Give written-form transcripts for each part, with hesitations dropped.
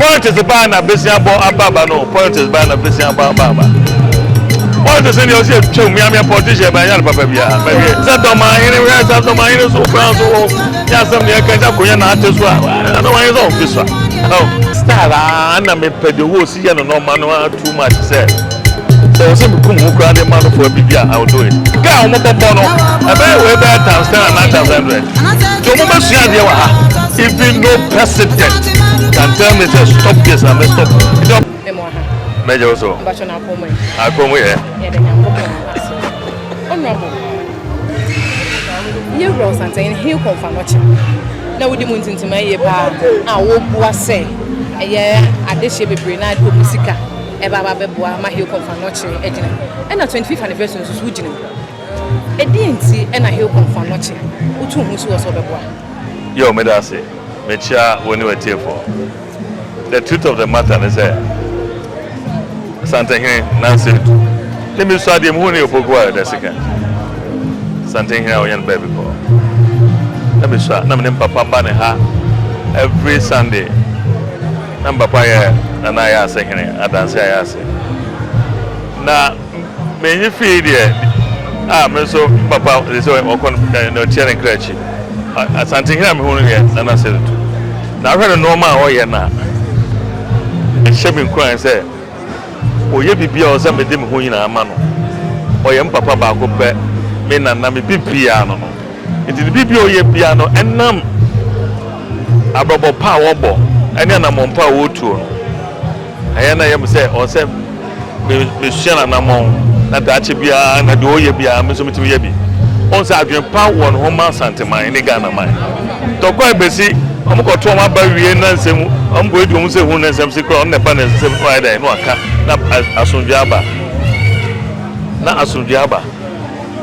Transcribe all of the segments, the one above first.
Politics baa na besia bɔ aba aba no, politics baa na besia bɔ aba aba. Politics ni ɔsi atwa mu yamia politician bɛn yɛn papa bia. Bɛbi sɛ dɔmahene wɛ sɛ dɔmahene so kura so wɔ yɛ asɛm deɛ kɛntɛ akonnwa na ate so a dɔmahene sɛ ɔfi so a. Style aa na mepɛ de wo si yɛ no nɔɔma no a too much sɛ sɛ ɔsɛ mekum ho koraa de ma no for biribi a, I will do it. Guy a wɔn bɔbɔ no ɛbɛyɛ wei bɛyɛ times 10 and 9 times 100 nti wɔn bɛsua adeɛ wɔ ha. Even no president can tell me say stop this and me stop. Nti Mɛmɔ ha. Mɛgye wo so. Mbakyɛ na akɔmɔ yi. Akɔmu yɛ. Yɛda Nyankopɔn ase. Honorable, yɛwura Ɔsantehene Heal Kɔmfo Anɔkye na wodi mu ntintima yie paa a wɔbua sɛ ɛyɛ adehyeɛ bebree na ade ɔmu sika ɛba aba bɛboa ma Heal Kɔmfo Anɔkye agyina, ɛna 25th anniversary nso so wogyina mu. Ɛdeɛ nti ɛna Heal Kɔmfo Anɔkye wotu ho so wɔ sɛ ɔbɛboa? Yo, meda ase. Mekyia wo ne watiefoɔ. The truth of the matter ne sɛ Santehene nansi etu ne mi nso adeɛ mu hu ne Opoku a ɛda sika Santehene a ɔyɛ no baabi kɔ na mi so a na mi ne papa ba ne ha every Sunday na mi papa yɛ nana ayɛ ase hene adanse ayɛ ase na menyi fii deɛ a me nso papa de sɛ ɔkɔ no na ɔtia ne nkra akyi. Asantehene a mehu no yɛ Nana Sedutu na ahwɛ ne nneɛma a ɔyɛ na ɛhyɛ me nkuran sɛ ɔyɛ biribi a ɔsɛ mede me ho nyinaa ma no. Ɔyɛ me papa baako pɛ, me nana, me bibiara no nti ne biribi a ɔyɛ biara no ɛnam abrabɔ pa a wɔbɔ ɛne anammɔn pa a wɔretuo no ɛyɛ na ɛyɛ me sɛ ɔsɛ mesua n'anammɔn na daakye biara na deɛ ɔyɛ biara me nso metumi yɛ bi. Ɔn sɛ adwene pa wɔ ne ho ma Asanteman ne Ghana man. Tɔkɔ a ebesi ɔmo kɔto ɔmo aba wie na nsɛm ɔmo kɔ edi ɔmo sɛ hu na nsɛm si kora ɔno na ɛba ne nsɛm na ɔayɛ dɛ na waka na asomdwe aba, na asomdwe aba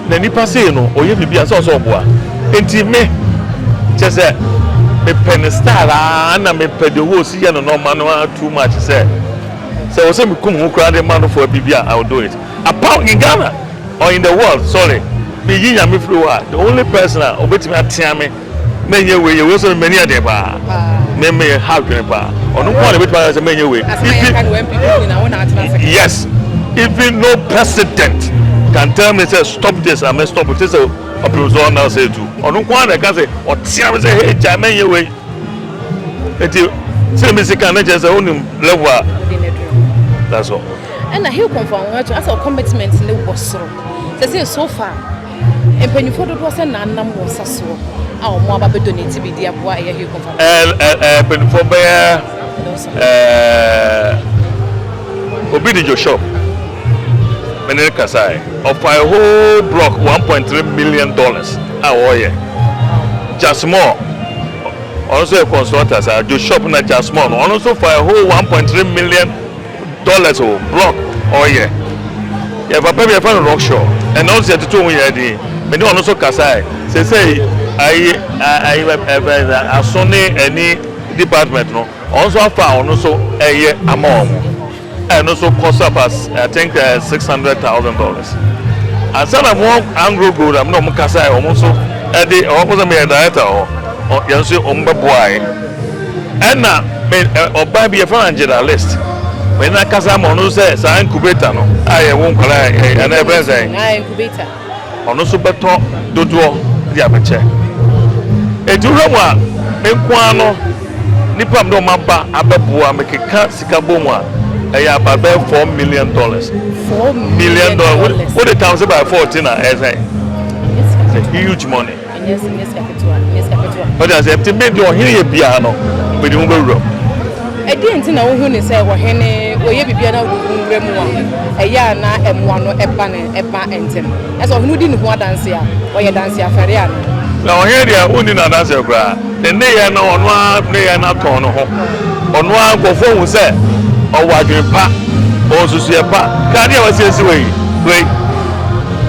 na nipa sei no ɔyɛ biribi a sɛ ɔsɛ ɔboa. Nti me kyɛ sɛ mepɛ ne style aa na mepɛ de wo si yɛ no nɔɔma no a too much sɛ sɛ ɔsɛ mekum ho koraa de ma no for biribi a, I will do it. Apart in Ghana or in the world, sorry, meyi Nyame firi hɔ a, the only person a obetumi atea me mɛnyɛ wei yɛ wei sɛ mɛni adeɛ paa me me ha adwene paa, ɔno nko a na obetumi ayɛ sɛ mɛnyɛ wei. Asɛm a yɛka no wɔ NPP nyinaa wo na atena ase. Yes, even no president can tell me say stop this and me stop it. Sɛ ɔpem sɛ ɔna sɛ etu ɔno nko a na ɛka sɛ ɔtea me sɛ hey, gya mɛnyɛ wei. Nti sɛ mi sika ne kyerɛ sɛ onim level a wode no aduru. That's all. Ɛna Heal Kɔmfo Anɔkye asɛ commitment ne wɔ soro sɛ so far mpanyinfoɔ dodoɔ sɛ nanam wɔ nsa soɔ a wɔn aba bɛ donate bi de aboa ɛyɛ Heal Kɔmfo Anɔkye? Ɛ ɛ ɛ mpanyinfoɔ bɛyɛ obi di Joshop mene ne kasa yɛ ɔfa a whole block $1.3 million a wɔyɛ Jasmore. Ɔno nso yɛ consultant saa Joshop na Jasmore no, ɔno nso fa a whole $1.3 million o block ɔyɛ. Yɛ papa bi yɛfrɛ no Rockshaw, ɛna ɔno nso yɛtoto ho yɛ din mene ɔno nso kasa yɛ sɛsɛ ayi ayi ɛfɛ aso ne ɛni department no, ɔno nso afa a ɔno nso ɛyɛ ama wɔn. Ɛno nso cost up as I think $600,000. Ansa na mo Anglo Gold am na ɔmo kasa yɛ, ɔmo nso ɛde ɔmo kɔ sɛ meyɛ director hɔ yɛn nso ɔmo bɛboa yɛ. Ɛna me ɛ ɔbaa bi yɛfrɛ no Angela List, mɛ na kasa ama ɔno sɛ saa incubator no a yɛwo nkwadaa ɛ ɛna ɛfrɛ sɛn? Ah, incubator. Ɔno nso bɛtɔ dodoɔ de abɛkyɛ. Eti wura mu a me nko ara no nipa mi de ɔmo aba abɛboa mekeka sika bɔ mu a ɛyɛ about bɛyɛ $4 million. Four million dollars. Wo de times by 14 a ɛyɛ sɛn? It's a huge money. Ɛnyɛ sika ketewa, ɛnyɛ sika ketewa. Ɔde ase ɛti mi de ɔhene yɛ biara no mede ho bɛwura mu. Ɛdeɛ nti na wohu ne sɛ ɔhene ɔyɛ biribiara na wode wo nwura mu a ɛyɛ a na ɛmmoa no ɛba ne ɛba ntɛm ɛsɛ ɔhene wodi ne ho adanse a ɔyɛ danse afɛre a no? Na ɔhene deɛ wonni n'adanseɛ koraa. Ne nneyɛ no ɔno ara nneyɛ no atɔn ne ho. Ɔno ara nkurɔfoɔ hu sɛ ɔwɔ adwene pa, ɔwɔ nsusuiɛ pa. Hwɛ adeɛ a wasiesie wei wei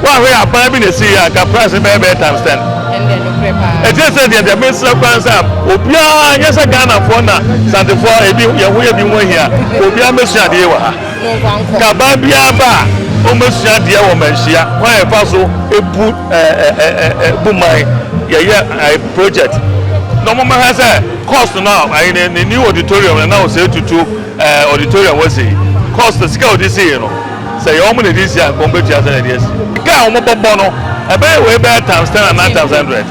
woahwɛ yɛ aban bi na esi yɛ a nka price no bɛyɛ times 10. Ɛndɛ nokorɛ paa. Ɛkyerɛ sɛ deɛ mesrɛ kwan sɛ obiara nyɛ sɛ Ghanafoɔ na Santefoɔ ebi yɛn ho yɛ bi ho ahia, obiara mmɛsua adeɛ wɔ ha. No nkwa nkɔ. Kaba biara ba a ɔmmɛsua adeɛ wɔ Manhyia kwan a yɛfa so ebu ɛɛ ɛɛ ɛɛ bu man yɛyɛ ɛɛ project. Na wɔn mmɛhwɛ sɛ cost no a ayi ne ne new auditorium no na ɔsɛ tutu ɛɛ auditorium wɔ si cost sika a ɔde si yi no sɛ yɛ wɔn na ɛde si a nka wɔn bɛtua sɛ na ɛde asi. Sika a wɔn bɛbɔ no ɛbɛyɛ wei bɛyɛ times 10 anaa times 100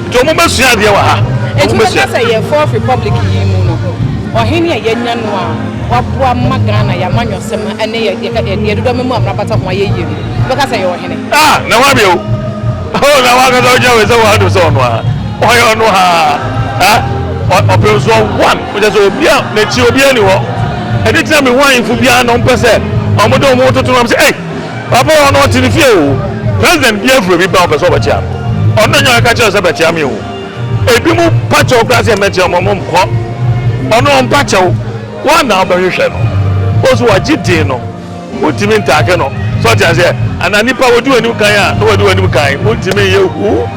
nti wɔn bɛsua adeɛ wɔ ha. Enti wobɛka sɛ yɛn Fourth Republic yi mu no, ɔhene a yɛanya no a waboa ma Ghana yɛn amanyɔsɛm ne yɛn yɛn dodoɔ amamu amena bata ho ayɛ yie no, wobɛka sɛ ɛyɛ ɔhene? Ah, na hwan bio? Oh, na wankasa wogyina wei sɛ wɔadom sɛ ɔno a ɔyɛ ɔno a ah, ɔpem so one wokyɛ sɛ obi a n'akyi obi ani hɔ. Ɛde tena mehu ahemfo biara na ɔmpɛ sɛ ɔmode ɔmo toto no ɔm sɛ ei papa ɔno ɔte ne fie o. President bi afiri obi ba ɔpɛ sɛ ɔbɛkyea no, ɔno na nyɛ ɔka kyerɛ sɛ bɛkyea me o. Ebi mu pa kyɛw koraa sɛ mɛkyea ɔmo, ɔmo nkɔ. Ɔno ɔmpa kyɛw, wɔn na ɔbɛhwehwɛ no. Ɔso wagye din no, wontumi ntaake no. So ɔte aseɛ? Anaa nipa wɔdi w'anim kan a, na wɔdi w'anim kan, wontumi nyɛ hu.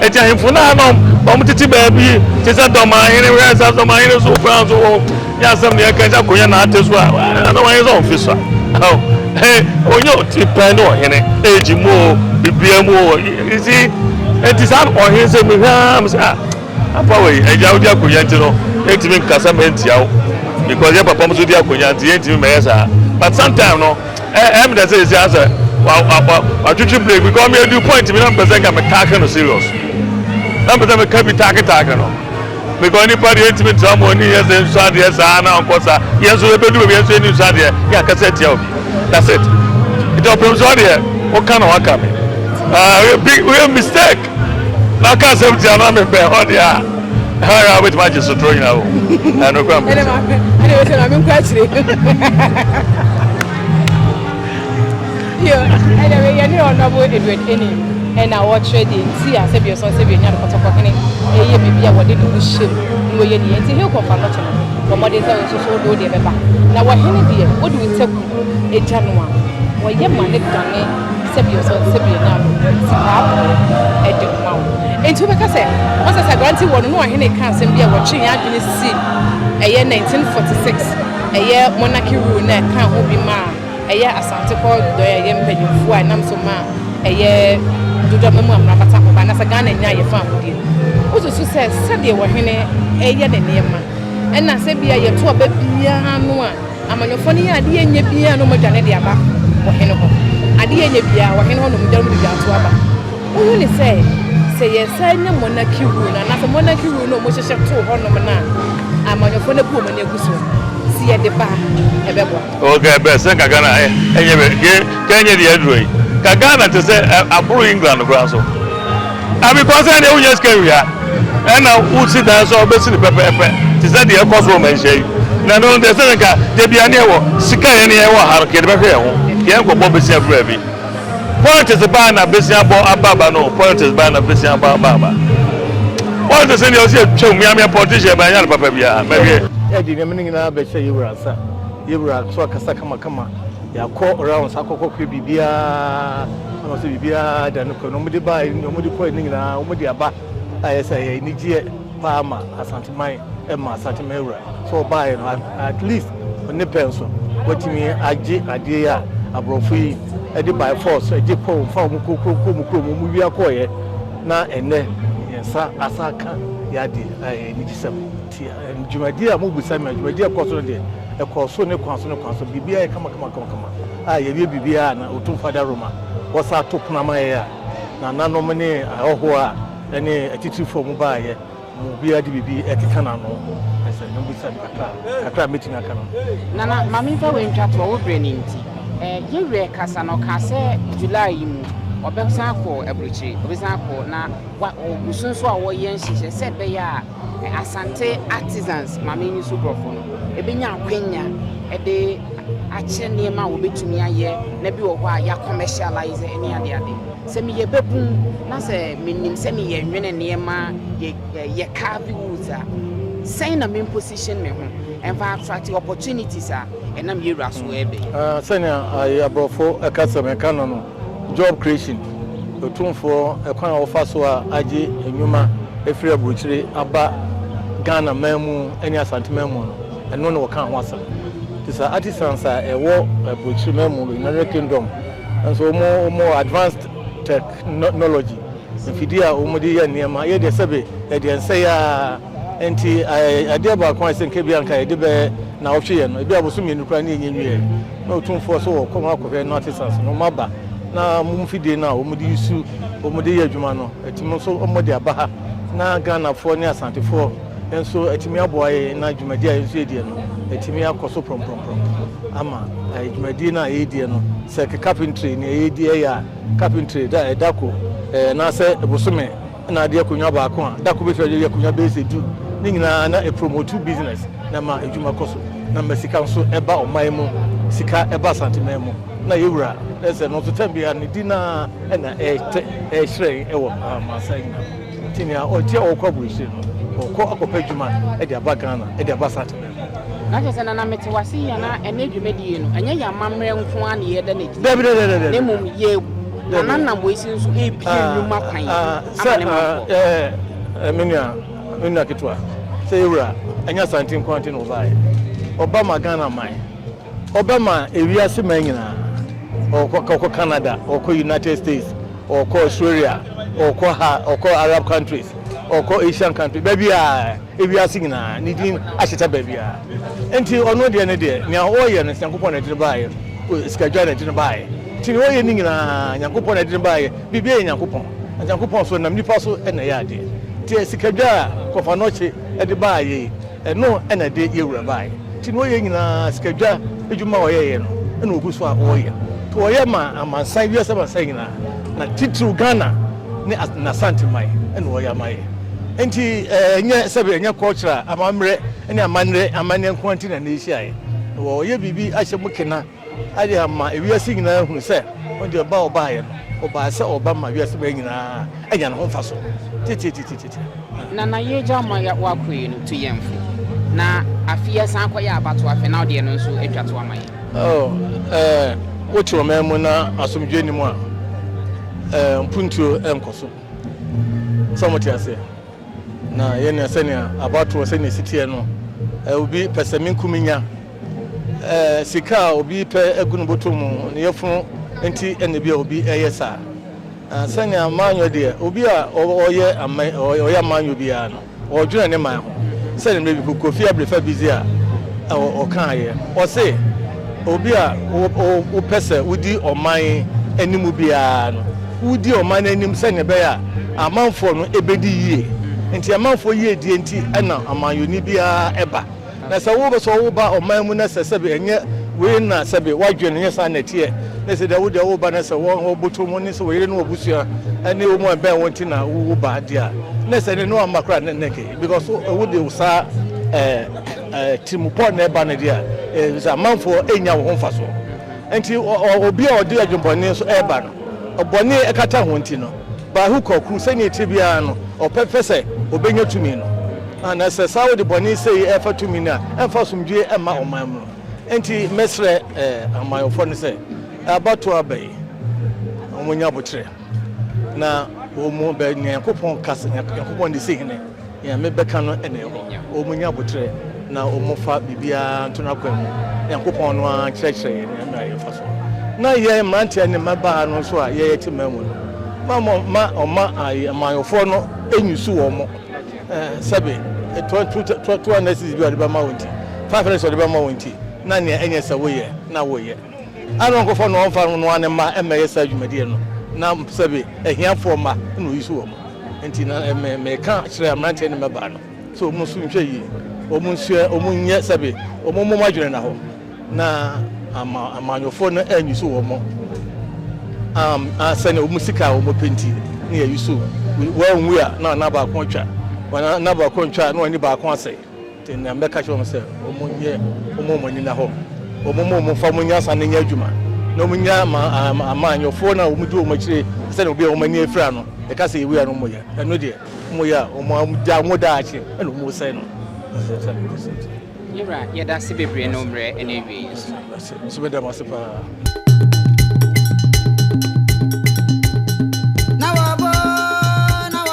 Eti ahemfo no a na wɔn tete baabi te sɛ dɔmahene, hwɛ sɛ dɔmahene so koraa nso wɔ nyɛ asɛm na yɛka sɛ akonnwa na ate so a, dɔmahene sɛ ɔmfe so a. Ɔnyɛ ɔte pɛn ne ɔhene, age mu o, bibia mu o, you see, eti saa ɔhene sɛ mehwɛ ara sɛ ah, apa wei, agya wodi akonnwa nti no, yɛntumi nkasa mɛntia wo because yɛ papa nso di akonnwa nti yɛntumi mɛyɛ saa. But sometime no, ɛm dɛ sɛ esi asɛ wa wa wa watwitwi break because me edu point bi na mpɛ sɛ nka me taake no serious, na mpɛ sɛ me ka bi taake taake no because nipa deɛ ntumi ntra mu ani yɛ sɛ nsɔ adeɛ saa na ɔnkɔ saa. Yɛn nso yɛbɛdu baabi yɛn nso yɛni nsɔ adeɛ yɛ akasa atia obi. That's it. Nti ɔpem so adeɛ woka na waka me, ah, big woyɛ mistake na aka asɛm tia na mebɛn hɔ deɛ a, ɛhɔ yɛ a wobɛtumi agye sotoro nyina o. Ɛno kora mpɛ sɛ ɛne wɔ sɛ maame nkɔ akyire yo. Ɛnɛ wei yɛne Honorable Edward Anim ɛna wɔkyerɛ deɛ nti a sɛbi ɔsɔn sɛbi ɔnya no kɔtɔkɔhene ɛyɛ biribi a wɔde ne ho hyɛ mu na wɔyɛ ne yɛ nti Hill Kɔmfa Nɔkye no bɔ mmɔden sɛ wo nso so wode wo deɛ bɛba na wɔhene deɛ wode wo taku agya no a wɔyɛ ma ne dane sɛbi ɔsɔn sɛbi ɔnya no sika abɔ ɛde ma wo. Nti wobɛka sɛ wɔsɛ sɛ aberante wɔ no na ɔhene ka asɛm bi a wɔtwe yɛn adwene si ɛyɛ 1946 ɛyɛ monarchy rule na ɛka ho bi ma a ɛyɛ Asante kɔ dɔ ɛyɛ mpanyinfoɔ a ɛnam so ma ɛyɛ dodoɔ mu amena bata ho ba anasɛ Ghana nya yɛfa ahodie. Wosusu sɛ sɛdeɛ wɔhene ɛyɛ ne nneɛma ɛna sɛ bia yɛto aba biara no a amanyɔfoɔ no yɛ adeɛ nyɛ biara no ɔmadwane de aba wɔhene hɔ, adeɛ nyɛ biara wɔhene hɔ na ɔmogya no de ato aba. Wohu ne sɛ yɛsa nya monarchy rule no anaasɛ monarchy rule no a ɔmohyehyɛ too hɔnom no a amanyɔfoɔ no abu wɔn ani agu so, si yɛde ba a ɛbɛboa? Okay, bɛ sɛ nka Ghana ɛnyɛ bɛ ke kɛnyɛ deɛ aduro yi ka Ghana te sɛ aboro England koraa so ah, because ɛnna wonya sika wia ɛna wosi dan so a wobɛsi no pɛpɛɛpɛ te sɛ deɛ ɛkɔ so wɔ manhyia yi. Na no deɛ sɛ nka deɛ bia ne ɛwɔ sika yɛ ne ɛwɔ ha no kɛde bɛhwɛ yɛn ho yɛn nkɔbɔ bɛsi afiri baabi. Politics baa na bɛsi abɔ aba aba no, politics baa na bɛsi abɔ aba aba. Politics deɛ ɔsi atwam miamia politician baa nyɛ no papa biara mɛwie. Yɛde nneɛma no nyinaa bɛhyɛ yɛwura nsa. Yɛwura nso akasa kamakama. Yɛakɔ rounds akɔkɔ hwɛ biribiara na ɔsɛ biribiara da no kɔ na wɔde baa ne wɔde kɔɛ no nyinaa wɔde aba a ɛyɛ sɛ ɛyɛ anigyeɛ paa ma Asanteman ma Asanteman wura sɛ ɔbaeɛ no at least ne pɛ nso watumi agye adeɛ yi a aborɔfo yi de by force gye kɔ fa wɔn kɔ kuro kɔ mu kurom wɔn wia kɔɔeɛ na ɛnɛ yɛn nsa asa aka yɛ adeɛ a ɛyɛ anigyesɛm. Nti dwumadie a mobisa me a dwumadie a ɛkɔ so no deɛ ɛkɔɔ so ne kwan so ne kwan so, biribiara yɛ kama kama kama kama a yɛwie biribiara na Otumfoɔ Adaroma wɔsa ato pono ama yɛn a nananom ne ahɔhoɔ a ɛne atitirifoɔ mu baayɛ mu obiara de biribi ɛkeka n'ano. Ɛsɛ na mobisa me kakra kakra a mɛtumi aka no. Nana, ma memfa wei ntwa toɔ, wo berɛ no nti. Yɛwerɛ kasa no, ɔkaa sɛ July yi mu ɔbɛsan akɔ aburokyire, ɔbɛsan akɔ na wa ɔgu so nso a wɔyɛ nhyehyɛ sɛ ɛbɛyɛ a Asante artisans, ma menyi so borɔfo no, ɛbɛnya akwanya de akyerɛ nneɛma a wɔbɛtumi ayɛ na bi wɔ hɔ a yɛacommercialize ne adeade. Sɛ meyɛ babun na sɛ menim sɛ meyɛ nwene nneɛma, yɛ yɛ carve woods a, sɛn na me position me ho ɛmfa attract opportunities a ɛnam yɛwura so ɛbɛ? Sɛnea ayi aborɔfo ɛka sɛm ɛka no, job creation, otumfoɔ ɛkwan a wɔfa so a agye nnwuma efiri aburokyire aba Ghana man mu ne Asante man mu no, ɛno na wɔka ho asɛm. Te sɛ artisans a ɛwɔ aburokyire man mu, United Kingdom nso wɔn advanced technology mfidie a wɔn de yɛ nneɛma yɛ deɛ sɛbe yɛde nsa yi a. Nti adeɛ baako a ɛsɛ nka bi anka yɛde bɛyɛ naawɔtwe yɛ no, ebi a bosom mmienu koraa ne yɛnyɛ nwieɛ. Na Otumfoɔ so wɔ kɔm akɔhwɛ no artisans no, wɔn aba na wɔn mfidie no a wɔn de su, wɔn de yɛ adwuma no, atumi nso wɔn de aba ha na Ghanafoɔ ne Asantefoɔ nso atumi aboa yɛn na dwumadie a yɛn nso yɛdie no atumi akɔ so prɔmprɔmprɔm ama dwumadie no a yɛdie no sɛ carpentry ne yɛdie ɛyɛ a carpentry da ɛda ko anaasɛ bosome na ade akonnwa baako a da ko bɛtumi ayɛ akonnwa bɛyɛ sɛ du ne nyinaa na ɛpromote business na ma adwuma kɔ so na ma sika nso ɛba ɔman mu sika ɛba Asanteman mu na yɛwura na sɛ no nso tɛm biara ne di na ɛna ɛtɛ ɛhyerɛn ɛwɔ amansan nyinaa. Nti nea ɔnti a ɔkɔ aburokyire no, ɔkɔ akɔpɛ adwuma de aba Ghana, de aba Asanteman mu. Na kyerɛ sɛ Nana mete wase yi anaa ɛnɛ dwumadie no ɛnyɛ yɛn amammerɛ nko ara na yɛda no adi Dabi dabi dabi dabi. na mmom yɛ Nana nam wei si nso ɛrebue nnwuma kwan ama ne manfoɔ. Sɛ me nua me nua ketewa sɛ yɛwura ɛnyɛ Asante nko ara nti na ɔbaeɛ, ɔba ma Ghana man. Ɔbɛma ewiase man nyinaa. Ɔkɔ ɔkɔ Canada, ɔkɔ United States, ɔkɔ Australia, ɔkɔ ha, ɔkɔ Arab countries, ɔkɔ Asian countries, baabiara, ewiase nyinaa, ne din ahyeta baabiara. Nti ɔno deɛ ne deɛ, nea ɔyɛ no, Nyankopɔn na ɛde no baeɛ, sikadwa na ɛde no baeɛ. Nti nea ɔyɛ ne nyinaa, Nyankopɔn na ɛde no baeɛ, biribiara yɛ Nyankopɔn. Na Nyankopɔn nso nam nipa so na ɛyɛ adeɛ. Nti sikadwa a Kɔfa Nɔkye de baeɛ yi, Ɛno na ɛde yɛn wura baeɛ. Nti nea ɔyɛ nyinaa, sikadwa adwuma a ɔyɛeɛ no na ɔgu so a ɔreyɛ. Nti ɔyɛ ma amansan, wiase amansan nyinaa, na titiriw Ghana ne n'Asanteman na ɔyɛ ama yɛn. Nti ɛnyɛ sɛbe ɛnyɛ culture a amammerɛ ne amannerɛ amanneɛ nko ara nti na ɛnnɛ yɛhyiaeɛ. Na wɔyɛ biribi ahyɛ mu kena de ama ewiase nyinaa ahunu sɛ ɔno deɛ ɔba a ɔbaeɛ no, ɔbaa sɛ ɔreba ma wiase man nyinaa anya ne ho mfaso. Tititititi. Na na yɛagya ma woakɔ yi no, tu yɛn fo. Na afe yi asan akɔyɛ abatoɔ afe, na wo deɛ no nso atwa to ama yɛn. Oh, eh, wote ɔman mu na asomdwoe nni mu a, eh, mpuntuo nkɔ so. Sɛ mote aseɛ? Na yɛnea sɛnea abatoɔ sɛnea ɛsi teɛ no, eh, obi pɛsɛmenkominya. Eh, sika a obi pɛ agu ne bɔtɔ mu, ne yafunu nti na ebi a obi ɛyɛ saa. Na sɛnea amanyɔ deɛ, obi a ɔyɛ aman ɔyɛ amanyɔ biara no, ɔdwene ne man ho. Sɛnea mmerɛ bi Kofi Abrefa Bidzi a ɔkaeɛ, ɔse obi a wopɛ sɛ wodi ɔman anim biara no, wodi ɔman no anim sɛnea ɛbɛyɛ a amanfoɔ no ɛbɛdi yie. Nti amanfoɔ yiedie nti na amanyɔni biara ɛba. Na sɛ wo sɛ wo ba ɔman mu na sɛ sɛbe ɛnyɛ wei na sɛbe w'adwene nyɛ saa na ɛteɛ, na sɛ deɛ wo deɛ wo ba na sɛ wɔn wɔ bɔtɔ mu ne sɛ wo yere ne w'abusua ne wɔn a ɛbɛn wo nti na wo wo ba deɛ a, na sɛ ne ne wamma koraa ne ne ke because wo de saa ɛɛ ɛɛ tirimupɔ na ɛba no deɛ a, ɛɛ sɛ amanfoɔ ɛnya wo ho mfasoɔ. Nti obi a ɔde adwembɔne nso ɛreba no, bɔne ɛkata ho nti no, by hook or crook, sɛnea ɛte biara no, ɔpɛ pɛ sɛ ɔbɛnya tumi no. Na sɛ saa wode bɔne sei ɛrefa tumi no a, ɛmfa asomdwoeɛ mma ɔman mu no. Enti mɛsrɛ amanyɔfoɔ no sɛ, abatoɔ aba yi, wɔnyɛ aboterɛ na wɔn bɛ nea Nyankopɔn ka sɛ Nyankopɔn de si hene, nea mebɛka no na ɛwɔ hɔ. Wɔnyɛ aboterɛ na wɔmfa biribiara nto n'akwan mu. Nyankopɔn no ara nkyerɛkyerɛ yɛn nea mmara yɛfa so. Na yɛn mmeranteɛ ne mmabaa no nso a yɛyɛ te man mu no, ma ma ɔma amanyɔfoɔ no nyusu wɔn. Sɛbe, 200 cedis bi a ɔde bɛma wo nti, 500 cedis ɔde bɛma wo nti, na nea ɛnyɛ sɛ woyɛ na woyɛ. Ana ɔnkɔfa no ɔmfa no ara ne mma mmɛyɛ saa dwumadie no, na sɛbe ahiafoɔ mma na ɔyi so wɔn. Nti na meka kyerɛ mmeranteɛ ne mmabaa no sɛ wɔn nso nhwɛ yie, wɔn nsua, wɔn nyɛ sɛbe, wɔn mmɔ wɔn adwene nna hɔ. Na ama amanyɔfoɔ no anyi so wɔn am a sɛnea wɔn sika a wɔn pɛ nti na yɛyi so. Wɔanwu a na na baako atwa, wɔn na baako ntwa a na wɔn ani baako asɛe. Nti nea mɛka kyerɛ wɔn sɛ wɔn nyɛ wɔn wɔn ani na hɔ, wɔn mo wɔn fa wɔn nyansa no nyɛ adwuma na wɔn nya ama amanyɔfoɔ no a wɔn di wɔn akyire sɛnea obi a wɔn ani afira no ɛka sɛ yɛwu a na wɔn yɛ ɛno deɛ wɔn yɛ a wɔn da wɔn daakye ɛna wɔn sɛe no. Yɛwura, yɛda ase bebree ne wo mmerɛ ne awiei nso. Nso meda mo ase paa.